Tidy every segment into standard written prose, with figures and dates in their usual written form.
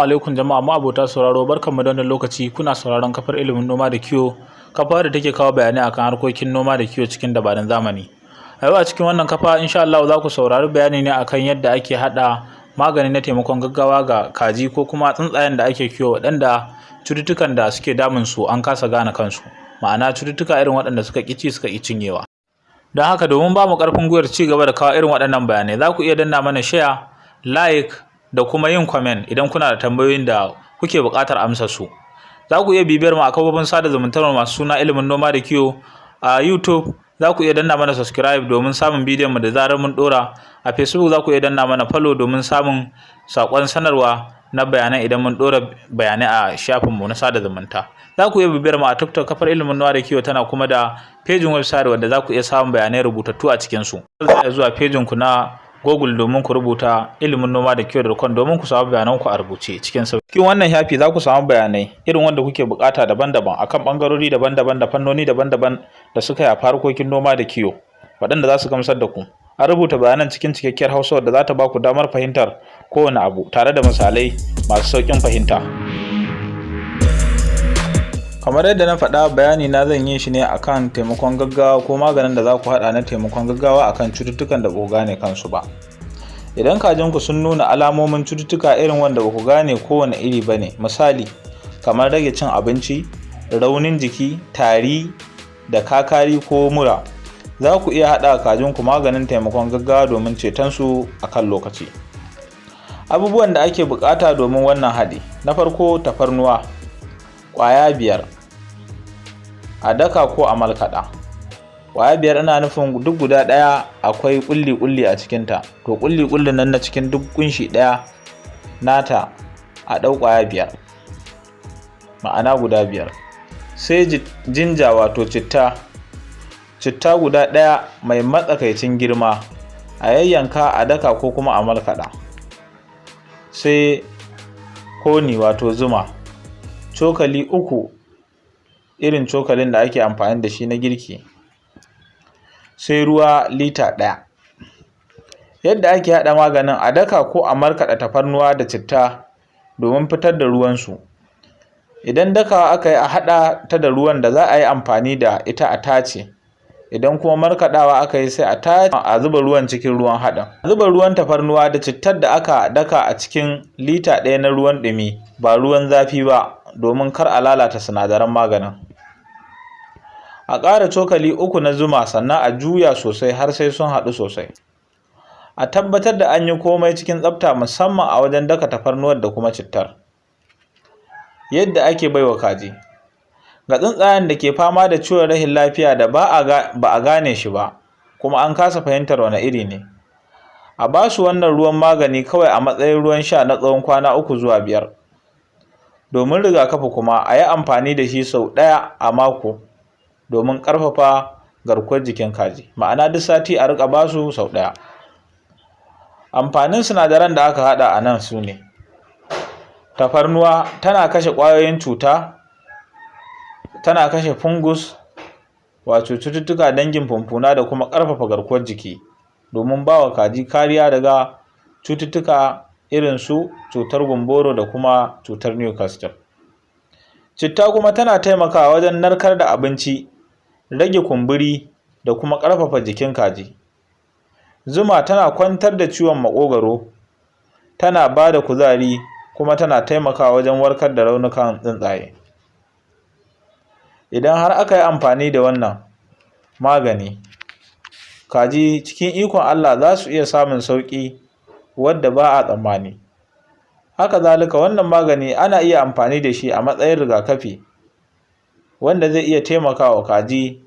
Alaikum jama'a ma'abota sauraro, barkanmu da wannan lokaci. Kuna sauraron kafar ilimin noma da kiwo, kafa da take kawo bayanai akan harkokin noma da kiwo cikin dabarun zamani. A yau a cikin wannan kafa, insha Allah, za ku saurari bayani ne akan yadda ake haɗa magani na taimakon gaggawa ga kaji ko kuma tsuntsayen da ake kiwo waɗanda cututtukan da suke damun su an kasa gane kansu, ma'ana cututtuka irin waɗanda suka ƙi ci suka ƙi cinyewa. Don haka, domin ba mu ƙarfin gwiwar ci gaba da kawo irin waɗannan bayanai, za ku iya danna mana share, like da kuma yin comment idan kuna da tambayoyin da kuke buƙatar amsar su. Za ku iya bibiyar mu a kafofin sada zumuntar masu suna Ilimin Noma da Kiwo a YouTube. Za ku iya danna mana subscribe domin samun bidiyon mu da zarar mun ɗora. A Facebook za ku iya danna mana follow domin samun saƙon sanarwa na bayanai idan mun ɗora bayanai a shafinmu na sada zumunta. Za ku iya bibiyar mu a TikTok. Kafar Ilimin Noma da Kiwo tana kuma da pejin website wanda za ku iya samun bayanai rubutattu a cikin su. Za a zuwa pejin ku na Google domin ku rubuta ilimin noma da kiwo.com domin ku samu bayanan ku a rubuce cikin sauƙi. Cikin wannan shafi za ku samu bayanai irin wanda kuke buƙata daban-daban akan ɓangarori daban-daban da fannoni daban-daban da suka shafi harkokin noma da kiwo, waɗanda za su gamsar da ku. An rubuta bayanan cikin cikakkiyar Hausa wadda za ta ba ku damar fahimtar kowane abu tare da misalai masu sauƙin fahimta. Kamar yadda na faɗa, bayani na zan yi shi ne akan taimakon gaggawa ko maganin da za ku haɗa na taimakon gaggawa akan cututtukan da ba ku gane kansu ba. Idan kajinku sun nuna alamomin cututtuka irin wanda ba ku gane kowane iri ba ne, misali kamar rage cin abinci, raunin jiki, tari da kakari ko mura, za ku iya haɗa kajinku maganin taimakon gaggawa domin ceton su a kan lokaci. Abubuwan da ake buƙata domin wannan haɗi: na farko, tafarnuwa ƙwaya 5, a daka ko a markaɗa. Ƙwaya 5, ina nufin duk guda ɗaya akwai ƙulli-ƙulli a cikinta, to ƙulli-ƙullin nan na cikin duk ƙunshi ɗaya nata a ɗau ƙwaya 5, ma'ana guda 5. Sai ginger, wato citta, citta guda ɗaya mai matsakaicin girma, a yayyanka, a daka ko kuma a markaɗa. Sai honey, wato zuma, cokali 3, irin cokalin da ake amfani da shi na girki. Sai ruwa lita 1. Yadda ake haɗa maganin: a daka ko a markaɗa tafarnuwa da citta domin fitar da ruwansu. Idan dakawa aka yi, a haɗa ta da ruwan da za a yi amfani da ita a tace. Idan kuma markaɗawa aka yi, sai a tace, a zuba ruwan cikin ruwan haɗin. Zuba ruwan tafarnuwa da cittar da aka daka a cikin lita 1 na ruwan ɗumi, ba ruwan zafi ba, domin kar a lalata sinadaran maganin. A ƙara cokali 3 na zuma, sannan a juya sosai har sai sun haɗu sosai. A tabbatar da an yi komai cikin tsafta, musamman a wajen daka tafarnuwar da kuma cittar. Yadda ake baiwa kaji: ga tsuntsayen da ke fama da ciwon rashin lafiya da ba a gane shi ba kuma an kasa fahimtar wane iri ne, a ba su wannan ruwan magani kawai a matsayin ruwan sha na tsawon kwana 3 zuwa 5. Domin rigakafi kuma, a yi amfani da shi sau ɗaya a mako domin ƙarfafa garkuwar jikin kaji, ma'ana duk sati a riƙa ba su sau ɗaya. Amfanin sinadaran da aka haɗa a nan su ne: tafarnuwa tana kashe ƙwayoyin cuta, tana kashe fungus, wato cututtuka dangin fumfuna, da kuma ƙarfafa garkuwar jiki domin ba wa kaji kariya daga cututtuka irin su cutar gumboro da kuma cutar Newcastle. Citta kuma tana taimakawa wajen narkar da abinci, rage kumburi da kuma ƙarfafa jikin kaji. Zuma tana kwantar da ciwon maƙogwaro, tana ba da kuzari, kuma tana taimakawa wajen warkar da raunukan tsuntsaye. Idan har aka yi amfani da wannan magani, kaji cikin ikon Allah za su iya samun sauƙi wadda ba a tsammani. Haka zalika, wannan magani ana iya amfani da shi a matsayin rigakafi wanda zai iya taimakawa kaji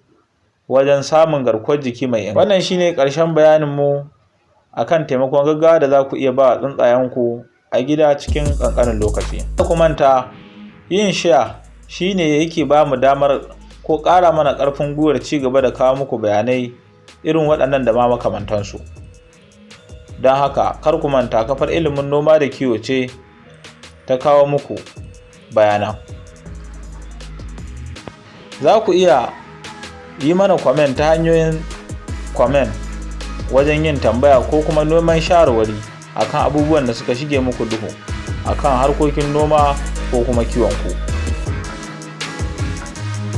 wajen samun garkuwar jiki mai inganci. Wannan shine ƙarshen bayaninmu akan taimakon gaggawa da za ku iya ba wa tsuntsayenku a gida cikin ƙanƙanin lokaci. Kada ku manta, yin share shine yake ba mu damar ko ƙara mana ƙarfin gwiwar ci gaba da kawo muku bayanai irin waɗannan da ma makamantansu. Don haka kar ku manta, kafar Ilimin Noma da Kiwo ce ta kawo muku bayanan. Za ku iya yi mana comment ta hanyoyin comment wajen yin tambaya ko kuma neman shawarwari akan abubuwan da suka shige muku duhu. akan harkokin noma ko kuma kiwon ku.